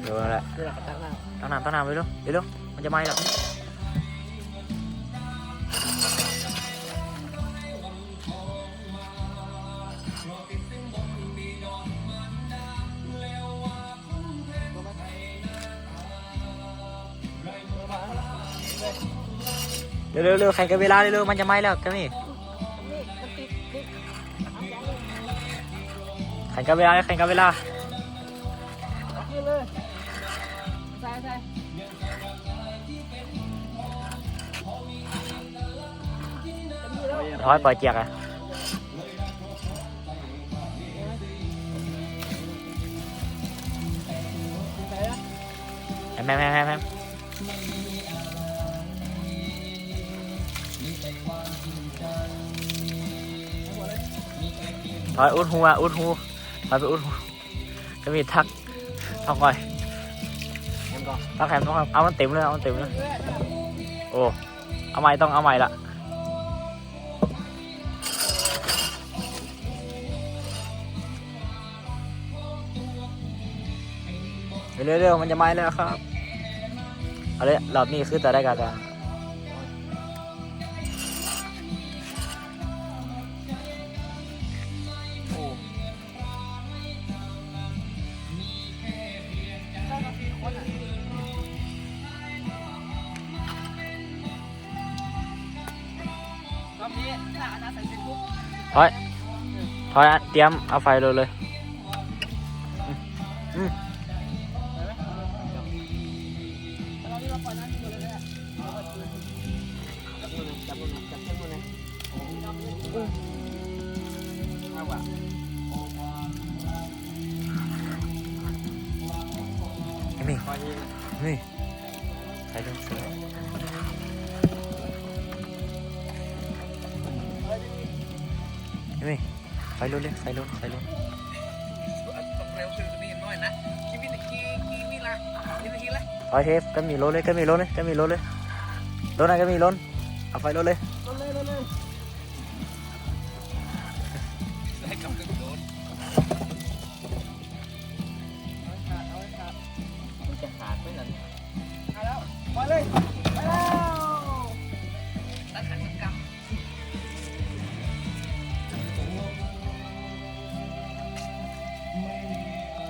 ເອີ ນັ້ນແຫຼະ ນີ້ແຫຼະ ຕັກນ້ຳ ຕັກນ້ຳ ຕັກນ້ຳ ເລັວໆ ເລັວໆ ມັນຈະໄໝ້ແລ້ວ. ເລັວໆ ແຂ່ງກັບເວລາເລັວໆ ມັນຈະໄໝ້ແລ້ວ ກາມີ ແຂ່ງກັບເວລາ ແຂ່ງກັບເວລາ. ຖອຍ ປ່ອຍຈຽກອະ. ແຮມ ແຮມ ແຮມ ແຮມ ຖອຍ ອຸດຮູ ອຸດຮູ ຖອຍໄປອຸດຮູ. ກະມີທັກ ທັກໄວ້ ແຮມກໍ ທັກແຮມ ຕ້ອງ ເອົາມັນເຕັມເລີຍ ເອົາມັນເຕັມເລີຍ. ໂອ້ ເອົາໃໝ່ ຕ້ອງເອົາໃໝ່ລະ. ເລັວໆ ມັນຈະໄໝ້ແລ້ວຄັບ. ເອົາເລີຍ ລອບນີ້ຄືຕາໄດ້ກະ ໂອ້ ຖອຍ ຖອຍ ຕຽມເອົາໄຟໂລດເລີຍ. ອືມ ອືມ ເອັມມີ່ ເອັມມີ່ ໄຟລົງ ເອັມມີ່ ໄຟລົງເລີຍ ໄຟລົງ ໄຟລົງ. ຖອຍເທບ ກະມີໂລດເລີຍ ກະມີໂລດເລີຍ ກະມີໂລດເລີຍ ໂລດນະ ກະມີໂລດ ເອົາໄຟໂລດເລີຍ ໂລດເລີຍ ໂລດເລີຍ. ມັນຈະຂາດໄປນັ້ນ ມາແລ້ວ ມາເລີຍ.